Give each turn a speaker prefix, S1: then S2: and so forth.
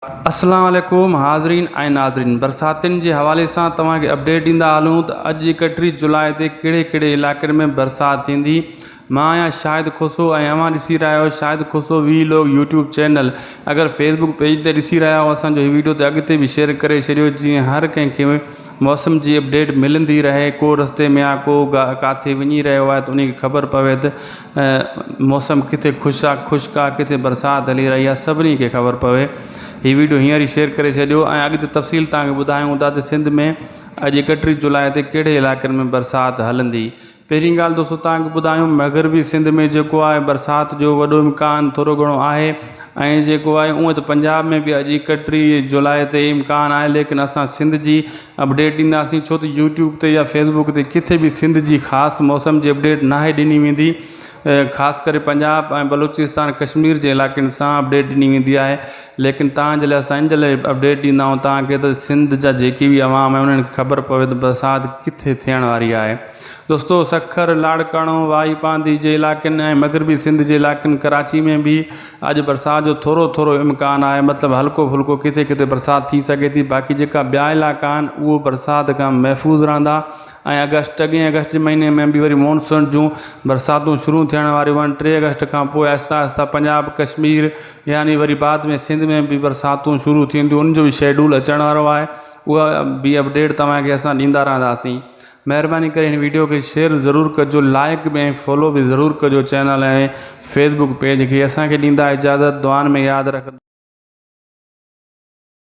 S1: اسلام عليڪم حاضرين ۽ ناظرين برساتن جي حوالي سان توهان کي اپڊيٽ ڏيندا هلون ته اڄ 31 جولاء تي ڪهڙي ڪهڙي علائقن ۾ برسات ٿيندي. مان آهيان شاهد کوسو ۽ اوهان ڏسي رهيا آهيو Shahid Khoso vlog YouTube channel. اگر فيس بڪ پيج تي ڏسي رهيا آهيو اسان جو هي ويڊيو ته اڳتي به شيئر ڪري ڇڏيو جيئن هر ڪنهن کي موسم جي اپڊيٽ ملندي رهي ڪو رستي ۾ آ ڪو ڪاٿي وڃي رهيو آهي ته انهي کي خبر پوي ته موسم ڪٿي خوش آ خشڪ آ ڪٿي برسات هلي رهي آ سڀني کي خبر پوي هي ويڊيو هينئر ئي شيئر ڪري ڇڏيو ۽ اڳتي تفصيل توهان کي ٻڌايون ٿا ته سنڌ ۾ اڄ 31 جولاء تي ڪهڙي علائقن ۾ برسات هلندي. پهرين ڳالهه دوستو توهان کي ٻڌايون مغربي سنڌ ۾ جيڪو آهي برسات جو وڏو امڪان ٿورو گهڻو آهي ۽ جيڪو آهي اونئن ته پنجاب ۾ به اڄ 31 جولاء تي امڪان آهي ليڪن اسان سنڌ جي اپڊيٽ ڏينداسين ڇو ته يوٽيوب تي يا فيسبوڪ تي ڪٿي به سنڌ جي خاص موسم جي اپڊيٽ ناهي ڏني ويندي خاص ڪري پنجاب ۽ بلوچستان ڪشمير جي علائقن سان اپڊيٽ ڏني ويندي آهي ليڪن توهان جي لاء اسان ان جي لاء اپڊيٽ ڏيندا آهيون توهان کي ته سنڌ جا جيڪي به عوام آهن انهن کي خبر پوي ته برسات ڪٿي ٿيڻ واري آهي دوستو سکر، لاڙڪاڻو، واهي پانڌي جي علائقن ۽ مغربي سنڌ جي علائقن ڪراچي ۾ به اڄ برسات جو ٿورو ٿورو امڪان آهي مطلب هلڪو ڦلڪو ڪٿي ڪٿي برسات ٿي سگهي ٿي باقي جيڪا ٻيا علائقا آهن اهو برسات کان محفوظ رهندا ۽ آگسٽ اڳئين آگسٽ جي مهيني ۾ به وري مونسون جون برساتون شروع ٿيڻ واريون آهن 3 آگسٽ کان پوء آهستي آهستي پنجاب ڪشمير يعني وري بعد ۾ سنڌ ۾ به برساتون شروع ٿينديون ان جو به شيڊول اچڻ وارو آهي اها به اپڊيٽ توهان کي اسان ڏيندا رهنداسين. مهرباني ڪري هن ويڊيو کي شيئر ضرور ڪجو لائڪ به ۽ فالو به ضرور ڪجو چينل ۽ فيس بڪ پيج کي اسان کي ڏيندا اجازت دعائن ۾ ياد رکندا.